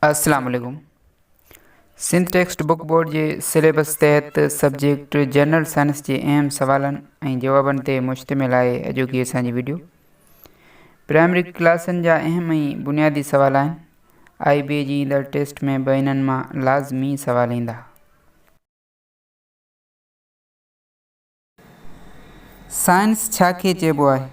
السلام عليڪم Sindh text book board جي سليبس تحت سبجيڪٽ جنرل سائنس جي اهم سوالن ۽ جوابن تي مشتمل آهي اڄوڪي اسان جي ويڊيو پرائمري ڪلاسن جا اهم ۽ بنيادي سوال آهن آئي بي جي ايندڙ ٽيسٽ ۾ به انهن مان لازمي سوال ايندا. سائنس ڇا کي چئبو آهي؟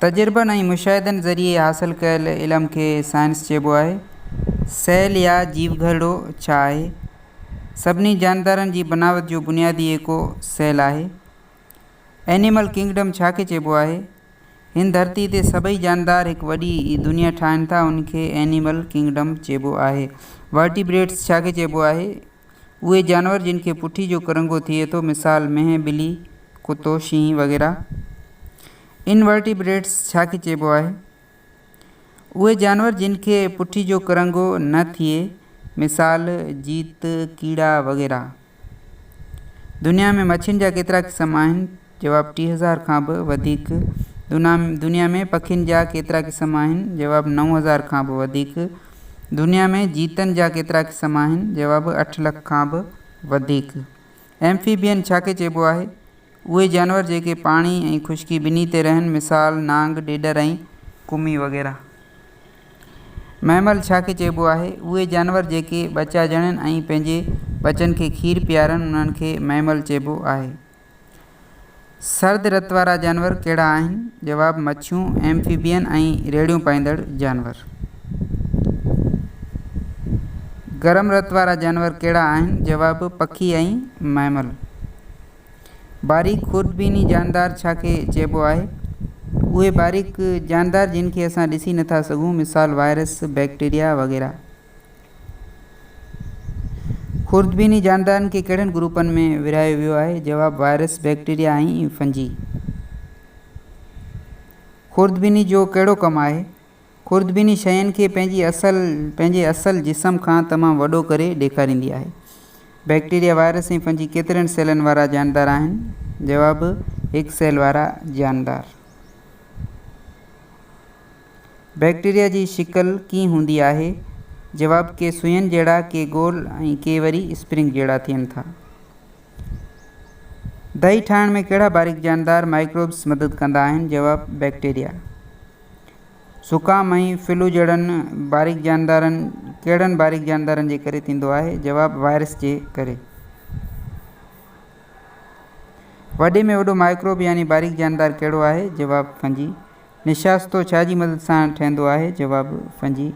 تجربن ۽ مشاهدن ذريعي حاصل ڪيل علم کي سائنس چئبو آهي. سيل يا جيوگهرڙو ڇا آهي؟ سڀني جاندارن جي بناوت جو بنيادي ايڪو سيل آهي. اينيمل ڪنگڊم ڇا کي چئبو آهي؟ هن ڌرتي تي سڀئي جاندار هڪ وڏي دنيا ٺاهين ٿا ان کي اينيمل ڪنگڊم چئبو آهي. ورٽيبريٽس ڇا کي چئبو آهي؟ اهي جانور جن کي پٺي جو ڪرنگهو ٿئي ٿو، مثال، مينهن، ٻلي، ڪتو، شينهن وغيره. انورٽيبريٽس ڇا کي چئبو آهي؟ اهي جانور جن کي پٺي جو ڪرنگهو نه ٿئي، مثال، جيت، ڪيڙا وغيره. دنيا ۾ مڇين جا ڪيترا قسم آهن؟ جواب، 3000 کان به وڌيڪ. دنيا ۾ پکين جا ڪيترا قسم آهن؟ جواب، 9000 کان به وڌيڪ. دنيا ۾ جيتن جا ڪيترا قسم آهن؟ جواب، اٺ لک کان به وڌيڪ. ايمفيبين ڇا کي چئبو آهي؟ اهي جانور جيڪي پاڻي ۽ خشڪي ٻنهي تي رهن، مثال، نانگ، ڏيڏر ۽ ڪمي وغيره. مئمل ڇا کي چئبو آهي؟ اهي جانور جيڪي ٻچا ڄڻين ۽ پنهنجي ٻچن کي کير پيارن انهن کي مئمل چئبو آهي. سرد رت وارا جانور ڪهڙا آهن؟ جواب، مڇيون، ايمفيبين ۽ ريڙهيون پائيندڙ جانور. گرم رت وارا جانور ڪهڙا آهن؟ جواب، پکي ۽ مئمل. باريڪ خوردبيني جاندار ڇا کي چئبو آهي؟ اهي باريڪ جاندار جن کي اسان ڏسي نٿا سگهون، مثال وائرس، بيڪٽيريا وغيره. خوردبيني جاندارن کي ڪهڙن گروپن ۾ ورهايو ويو آهي؟ جواب، وائرس، بيڪٽيريا ۽ فنجي. خوردبيني جو ڪهڙو ڪم آهي؟ خوردبيني شين کي پنهنجي اصل پنهنجي اصل جسم کان تمام وڏو ڪري ڏيکاريندي آهي. بيڪٽيريا، وائرس ۽ فنجي ڪيترن سيلن وارا جاندار آهن؟ جواب، هڪ سيل وارا جاندار. بيڪٽيريا جي شڪل ڪيئن هوندي آهي؟ جواب، ڪي سوئين جهڙا، ڪي گول ۽ ڪي وري اسپرنگ جهڙا ٿين ٿا. دهي ٺاهڻ ۾ ڪهڙا باريڪ جاندار، Microbes، مدد ڪندا آهن؟ جواب، بيڪٽيريا. زڪام ۽ فلو جهڙن باريڪ جاندارن ڪهڙن باريڪ جاندارن جي ڪري ٿيندو آهي؟ جواب، وائرس جي ڪري. وڏي ۾ وڏو مائڪروب يعني باريڪ جاندار ڪهڙو آهي؟ جواب، فنجي. نشاستو ڇا جي مدد سان ٺهندو آهي؟ جواب، فنجي.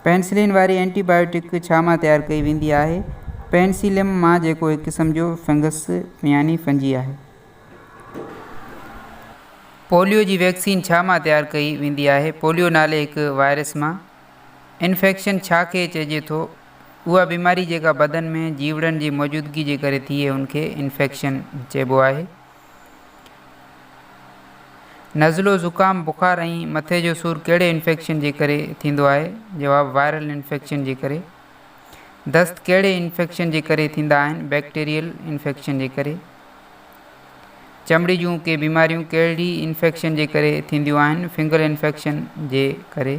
پينسلين واري اينٽي بايوٽڪ ڇا مان تيار ڪئي ويندي آهي؟ پينسيليم مان جيڪو هڪ قسم جو فنگس يعني فنجي آهي. پوليو جي ويڪسين ڇا مان تيار ڪئي ويندي آهي؟ پوليو نالي هڪ وائرس مان. انفيڪشن ڇا کي چئجي ٿو؟ اها بيماري جيڪا بدن ۾ جيوڙن جي موجودگي جي ڪري ٿئي ان کي انفيڪشن چئبو آهي. نزلو، زڪام، بخار ۽ مٿي جو سور ڪهڙي انفيڪشن جي ڪري ٿيندو آهي؟ جواب، وائرل انفيڪشن جي ڪري. دست ڪهڙي انفيڪشن جي ڪري ٿيندا آهن؟ بيڪٽيريل انفيڪشن جي ڪري. چمڙي جون ڪي بيماريون ڪهڙي انفيڪشن جي ڪري ٿينديون آهن؟ فنگل انفيڪشن جي ڪري.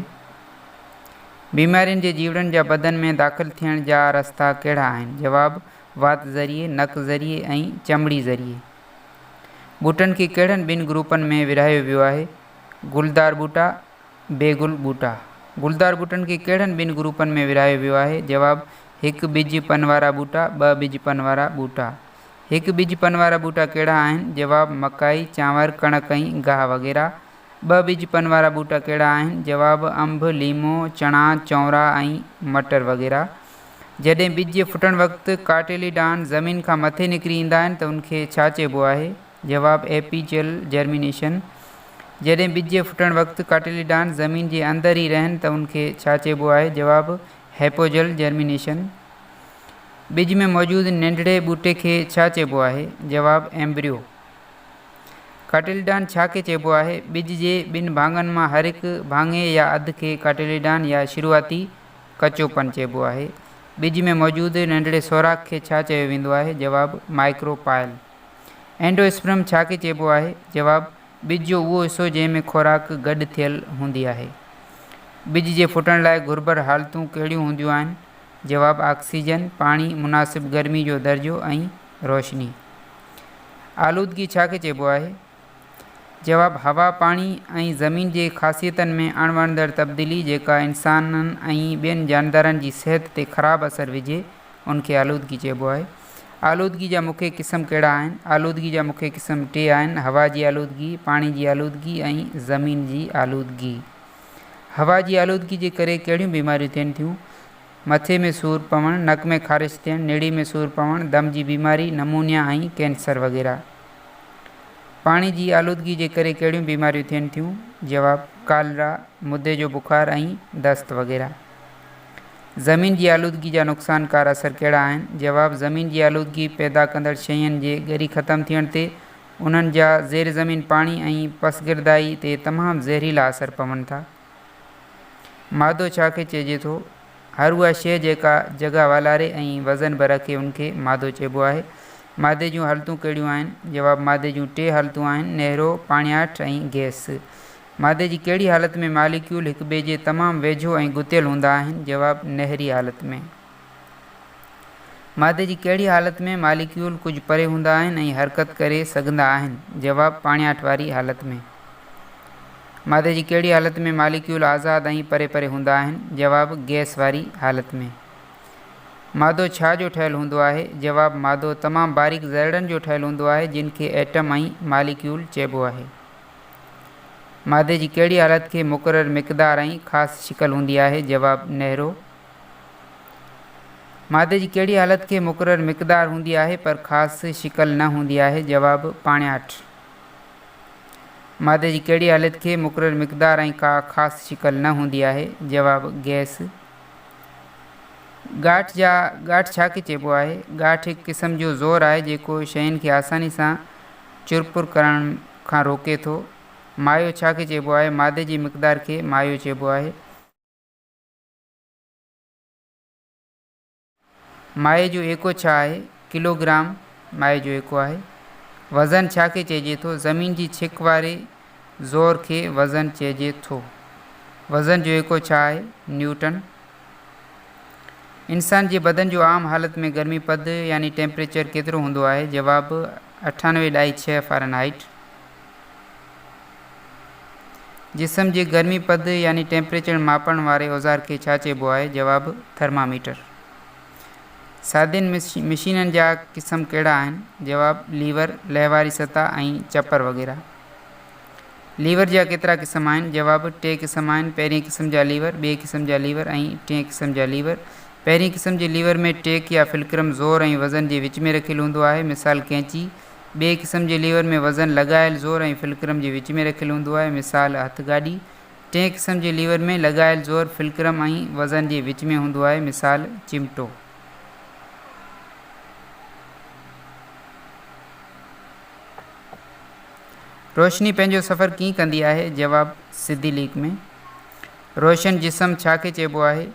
بيمارين جي جيوڙن جا بدن ۾ داخل ٿيڻ جا رستا ڪهڙا آهن؟ جواب، وات ذريعي، نڪ ذريعي ۽ چمڙي ذريعي. ٻوٽن کي ڪهڙن ٻن گروپن ۾ ورهايو ويو آهي؟ گلدار ٻوٽا، بي گل ٻوٽا. گلدار ٻوٽن کي ڪهڙن ٻن گروپن ۾ ورهايو ويو آهي؟ جواب، هڪ ٻج پن وارا ٻوٽا، ٻه ٻج پن وارا ٻوٽا. هڪ ٻج پن وارا ٻوٽا ڪهڙا آهن؟ جواب، مڪائي، چانور، ڪڻڪ ۽ گاهه وغيره. ٻه ٻج پن وارا ٻوٽا ڪهڙا آهن؟ جواب، انب، ليمو، چڻا، چونرا ۽ مٽر وغيره. جڏهن ٻج جي ڦٽڻ وقت ڪاٽيليڊان زمين کان مٿي نڪري ايندا آهن ته ان کي ڇا چئبو آهي؟ جواب، ايپيجل جرمينيشن. جڏهن ٻج جي ڦٽڻ وقت ڪاٽيليڊان زمين جي اندر ئي رهن ته ان کي ڇا چئبو آهي؟ جواب، هيپوجل جرمينيشن. ٻج ۾ موجود ننڍڙي ٻوٽي کي ڇا چئبو آهي؟ جواب، ايمبريو. ڪاٽيليڊان ڇا کي چئبو آهي؟ ٻج جي ٻن ڀاڱن مان هر هڪ ڀاڱي يا اڌ کي ڪاٽيليڊان يا شروعاتي ڪچو پن چئبو آهي. ٻج ۾ موجود ننڍڙي سوراخ کي ڇا چيو ويندو آهي؟ جواب، مائڪرو پائل. اينڊو اسپرم ڇا کي چئبو آهي؟ جواب، ٻج جو اهو حصو جنهن ۾ خوراڪ گڏ ٿيل هوندي آهي. ٻج جي ڦٽڻ لاء گهربل حالتون ڪهڙيون هونديون آهن؟ جواب، آڪسيجن، پاڻي، مناسب گرمي جو درجو ۽ روشني. آلودگي ڇا کي چئبو آهي؟ جواب، هوا، پاڻي ۽ زمين جي خاصيتن ۾ اڻوڻندڙ تبديلي جيڪا انسانن ۽ ٻين جاندارن جي صحت تي خراب اثر وجهي، ان کي آلودگي چئبو آهي. آلودگي جا مکيه قسم ڪهڙا آهن؟ آلودگي جا مکيه قسم ٽي آهن، هوا جي آلودگي، پاڻي جي آلودگي ۽ زمين جي آلودگي. هوا جي آلودگي جي ڪري ڪهڙيون بيماريون ٿين ٿيون؟ مٿي ۾ سور پوڻ، نڪ ۾ خارش ٿيڻ، نڙي ۾ سور پوڻ، دم جي بيماري، نمونيا ۽ ڪينسر وغيره. پاڻي جي آلودگي جي ڪري ڪهڙيون بيماريون ٿين ٿيون؟ جواب، ڪالرا، مدي جو بخار ۽ دست وغيره. زمين جي آلودگي جا نقصانڪار اثر ڪهڙا آهن؟ جواب، زمين جي آلودگي پيدا ڪندڙ شين جي ڳري ختم ٿيڻ تي انهن جا زير زمين پاڻي ۽ پسگردائي تي تمام زهريلا اثر پون ٿا. مادو ڇا کي چئجي ٿو؟ هر اها شيء جيڪا جڳهه والاري ۽ وزن به رکي ان کي مادو چئبو آهي. مادي جون حالتون ڪهڙيون آهن؟ جواب، مادي جون ٽي حالتون آهن، نهرو، پاڻياٺ ۽ گئس. مادي جي ڪهڙي حالت ۾ ماليڪيول هڪ ٻئي جي تمام ويجهو ۽ ڳتيل هوندا آهن؟ جواب، نهري حالت ۾. مادي جي ڪهڙي حالت ۾ ماليڪيول ڪجهه پري هوندا آهن ۽ حرڪت ڪري سگهندا آهن؟ جواب، پاڻياٺ واري حالت ۾. مادي جي ڪهڙي حالت ۾ ماليڪيول آزاد ۽ پري پري هوندا آهن؟ جواب، گئس واري حالت ۾. مادو ڇا جو ٺهيل هوندو آهي؟ جواب، مادو تمام باريڪ ذرڙن جو ٺهيل هوندو آهي جن کي ايٽم ۽ ماليڪيول چئبو آهي. مادي جي ڪهڙي حالت کي مقرر مقدار ۽ خاص شڪل هوندي آهي؟ جواب، نهرو. مادي جي ڪهڙي حالت کي مقرر مقدار هوندي آهي پر خاص شڪل نه هوندي آهي؟ جواب، پاڻياٺ. مادي جي ڪهڙي حالت کي مقرر مقدار ۽ ڪا خاص شڪل نه هوندي آهي؟ جواب، گئس. ڳاٺ جا ڳاٺ ڇا کي چئبو آهي؟ ڳاٺ هڪ قسم جو زور آهي جيڪو شين کي آساني سان چرپر ڪرڻ کان روڪي ٿو. مايو ڇا کي چئبو آهي؟ مادي جي مقدار کي مايو چئبو آهي. مائي جو ايڪو ڇا آهي؟ ڪلو گرام مائي جو ايڪو آهي. وزن ڇا کي چئجي ٿو؟ زمين جي ڇڪ واري زور کي وزن چئجي ٿو. وزن جو ايڪو ڇا آهي؟ نيوٽن. انسان جي بدن جو عام حالت ۾ گرمي پد يعني ٽيمپريچر ڪيترو هوندو آهي؟ جواب، اٺانوي ڏائي ڇهه فارنهائيٽ. جسم جي گرمي پد يعني ٽيمپريچر ماپڻ واري اوزار کي ڇا چئبو آهي؟ جواب، ٿرماميٽر. سادين مشينن جا قسم ڪهڙا آهن؟ جواب، ليور، لهواري سطح ۽ چپر وغيره. ليور جا ڪيترا قسم آهن؟ جواب، ٽي قسم آهن، پهرين قسم جا ليور، ٻئي قسم جا ليور ۽ ٽئين قسم جا ليور. پهرين قسم جي ليور ۾ ٽيڪ يا فلڪرم زور ۽ وزن جي وچ ۾ رکيل هوندو آهي، مثال قينچي. ٻئي قسم جي ليور ۾ وزن لڳايل زور ۽ فلڪرم جي وچ ۾ رکيل هوندو آهي، مثال، هٿ گاڏي. ٽئين قسم جي ليور ۾ لڳايل زور فلڪرم ۽ وزن جي وچ ۾ هوندو آهي، مثال، چمٽو. روشني پنهنجو سفر ڪيئن ڪندي آهي؟ جواب، سڌي ليڪ ۾. روشن جسم ڇا کي چئبو آهي؟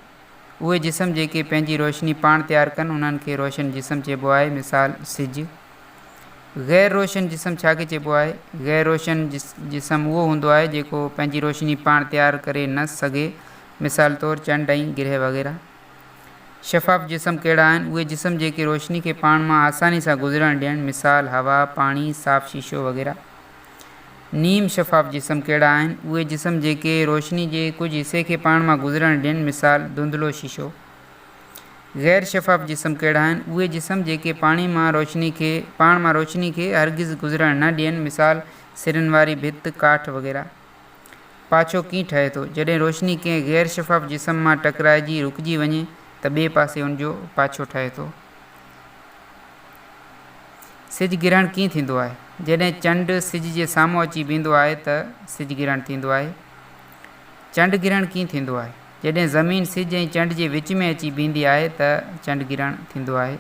اهي جسم جيڪي پنهنجي روشني پاڻ تيار ڪن انهن کي روشن جسم چئبو آهي، مثال، سج. غير روشن جسم ڇا کي چئبو آهي؟ غير روشن جسم اهو هوندو آهي جيڪو پنهنجي روشني پاڻ تيار ڪري نه سگهي، مثال طور چنڊ ۽ گرهه وغيره. شفاف جسم ڪهڙا آهن؟ اهي جسم جيڪي روشني کي پاڻ مان آساني سان گذرڻ ڏين، مثال، هوا، پاڻي، صاف شيشو وغيره. نيم شفاف جسم ڪهڙا آهن؟ اهي جسم جيڪي روشني جي ڪجهه حصي کي پاڻ مان گذرڻ ڏين، مثال، ڌنڌلو شيشو. غير شفاف جسم ڪهڙا آهن؟ اهي جسم جيڪي پاڻي مان روشني کي پاڻ مان روشني کي هرگز گذرڻ نه ڏين، مثال، سرن واري ڀت، ڪاٺ وغيره. پاڇو ڪيئن ٺهي ٿو؟ جڏهن روشني ڪنهن غير شفاف جسم مان ٽڪرائجي رڪجي وڃي ته ٻئي پاسي ان جو پاڇو ٺهي ٿو. سج گرهڻ ڪيئن ٿيندو آهي؟ جڏهن چنڊ سج جي سامهون اچي بيهندو آهي ته سج گرهڻ ٿيندو آهي. چنڊ گرهڻ ڪيئن ٿيندو آهي؟ جڏهن زمين سج ۽ چنڊ جي وچ ۾ اچي بيهندي آهي ته چنڊ گرهڻ ٿيندو آهي.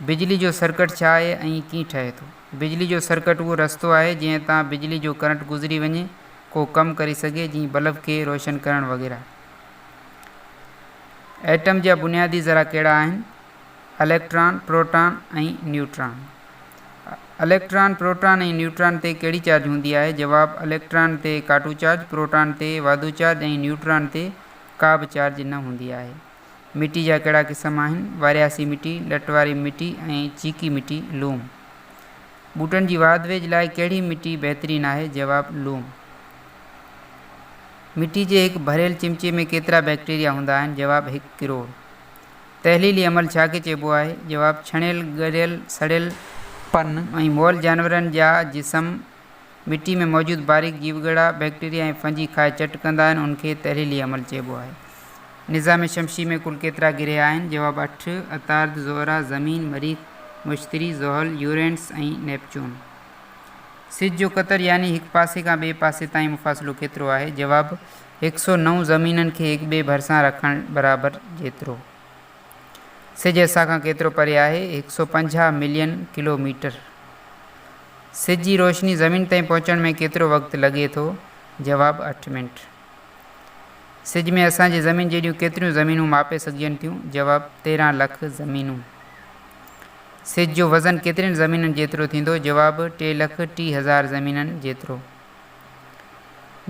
بجلي جو سرڪٽ ڇا آهي ۽ ڪيئن ٺهي ٿو؟ بجلي جو سرڪٽ اهو رستو آهي جنهن تان بجلي جو ڪرنٽ گذري وڃي ڪو ڪم ڪري سگهي جيئن بلب کي روشن ڪرڻ وغيره. ايٽم جا بنيادي ذرا ڪهڙا آهن؟ Electron, proton ۽ neutron. Electron, proton ۽ neutron تي ڪهڙي چارج هوندي آهي؟ جواب، اليڪٽران تي ڪاٽو چارج، پروٽان تي واڌو چارج ۽ نيوٽران تي ڪا به چارج نه هوندي آهي. مٽي جا ڪهڙا قسم آهن؟ وارياسي مٽي، لٽ واري مٽي ۽ چيڪي مٽي، لوم. ٻوٽن جي واڌ ويجهه لاء ڪهڙي مٽي بهترين آهي؟ جواب، لوم. مٽي جي هڪ ڀريل چمچي ۾ ڪيترا بيڪٽيريا هوندا آهن؟ جواب، هڪ ڪروڙ. تحليلي عمل ڇا کي چئبو آهي؟ جواب، ڇڻيل، ڳريل، سڙيل، پن ۽ مئل جانورن جا جسم مٽي ۾ موجود باريڪ جيوڳڙا، بيڪٽيريا ۽ فنجي کائي چٽ ڪندا آهن، ان کي تحليلي عمل چئبو آهي. نظام شمسي ۾ ڪل ڪيترا گرهه آهن؟ جواب، اٺ، عطارد، زهره، زمين، مريخ، مشتري، زحل، يورينس ۽ نيپچون. سج جو قطر يعني هڪ پاسي کان ٻئي پاسي تائين مفاصلو ڪيترو آهي؟ جواب، 109 زمينن کي هڪ ٻئي ڀرسان رکڻ برابر جيترو. سج اسان کان ڪيترو پري آهي؟ 150 ملين ڪلو ميٽر. سج جي روشني زمين تائين پهچڻ ۾ ڪيترو وقت لڳي ٿو؟ جواب، اٺ منٽ. سج ۾ اسان جي زمين جيڏيون ڪيتريون زمينون ماپي سگهجن ٿيون؟ جواب، 13 لک زمينون. سج جو وزن ڪيترين زمينن جيترو ٿيندو؟ جواب، ٽي لک ٽيهه هزار زمينن جيترو.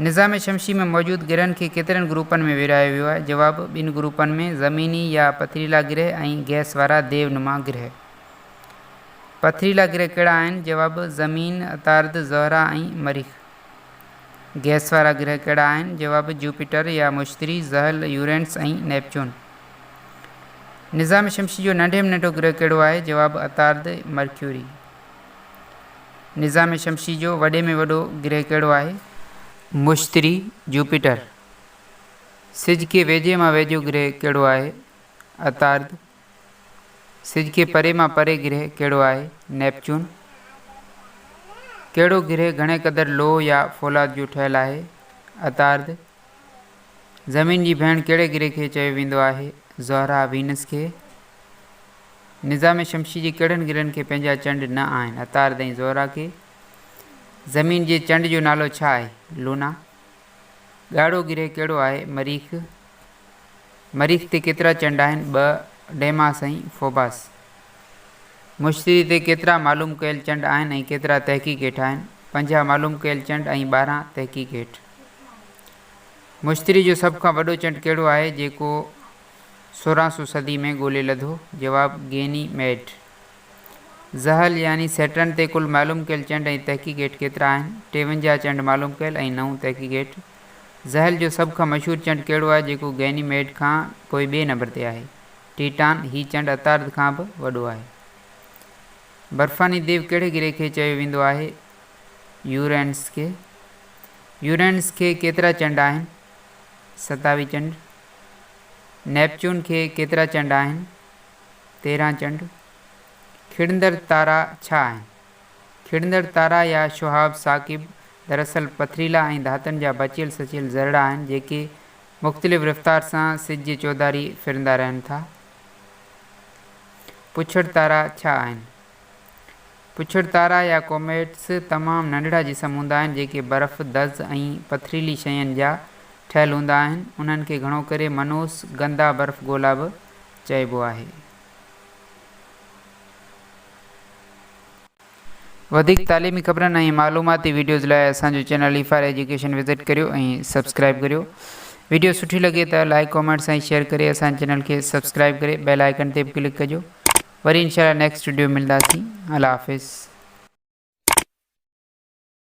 نظام شمسي ۾ موجود گرهن کي ڪيترن گروپن ۾ ورهايو ويو آهي؟ جواب، ٻن گروپن ۾، زميني يا پٿريلا گرهه ۽ گئس وارا ديو نما گرهه. پٿريلا گرهه ڪهڙا آهن؟ جواب، زمين، عطارد، زهره ۽ مريخ. گئس وارا گرهه ڪهڙا آهن؟ جواب، جوپيٽر يا مشتري، زحل، يورينس ۽ نيپچون. نظام شمسي جو ننڍي ۾ ننڍو گرهه ڪهڙو آهي؟ جواب، عطارد، مرڪيوري. نظام شمسي جو وڏي ۾ وڏو گرهه ڪهڙو آهي؟ مشتري، جوپيٽر. سج کي ويجهي مان ويجهو گرهه ڪهڙو آهي؟ عطارد. سج کي پري مان پري گرهه ڪهڙو آهي؟ نيپچون. ڪهڙو گرهه گهڻي قدر لوهه يا فولاد جو ٺهيل آهي؟ عطارد. زمين جي ڀيڻ ڪهڙي گرهه کي چيو ويندو آهي؟ زهره، وينس، کي. نظام شمسي جي ڪهڙن گرهن کي پنهنجا چنڊ نه آهن؟ عطارد ۽ زهره کي. زمين جي چنڊ جو نالو ڇا آهي؟ لونا. ڳاڙهو گرهه ڪهڙو آهي؟ مريخ. مريخ تي ڪيترا چنڊ آهن؟ ٻه، ڊيماس ۽ فوباس. مشتري تي ڪيترا معلوم ڪيل چنڊ آهن ۽ ڪيترا تحقيق هيٺ آهن؟ 50 معلوم ڪيل چنڊ ۽ 12 تحقيق هيٺ. مشتري جو سڀ کان وڏو چنڊ ڪهڙو آهي جيڪو 1600 صدي ۾ ڳولي لڌو؟ جواب، گيني ميڊ. زحل يعني سيٽرن تي ڪل معلوم ڪيل چنڊ ۽ تحقيق هيٺ ڪيترا آهن؟ 53 چنڊ معلوم ڪيل ۽ نو تحقيق هيٺ. زحل جو سڀ کان مشهور چنڊ ڪهڙو آهي جيڪو گيني ميڊ کان پوء ٻئي نمبر تي آهي؟ ٽيٽان، هي چنڊ عطارد کان به وڏو آهي. برفاني ديو ڪهڙي گرهه کي چيو ويندو آهي؟ يورينس کي. يورينس کي ڪيترا چنڊ آهن؟ 27 چنڊ. نيپچون کي ڪيترا چنڊ آهن؟ 13 چنڊ. کڙندڙ تارا ڇا آهن؟ کڙندڙ تارا يا شهاب ثاقب دراصل پٿريلا ۽ ڌاتن جا بچيل سچيل ذرڙا آهن جيڪي مختلف رفتار سان سج جي چوڌاري ڦرندا رهن ٿا. پڇڙ تارا ڇا آهن؟ پڇڙ تارا يا ڪوميٽس تمام ننڍڙا جسم هوندا آهن جيڪي برف، دز ۽ پٿريلي شين جا ٺهيل هوندا آهن. انهن کي گهڻو ڪري منحوس گندا برف گولا به چئبو آهي. وڌيڪ تعليمي خبرن ۽ معلوماتي وڊيوز لاء اسان جو channel E for education visit ڪريو ۽ سبسڪرائيب ڪريو. وڊيو سٺي لڳي ته لائيڪ ڪامينٽس ۽ شيئر ڪري اسان جي چينل کي سبسڪرائيب ڪري بيل آئيڪن تي به ڪلڪ ڪجو. وري انشاء الله نيڪسٽ وڊيو ملنداسين. الله حافظ.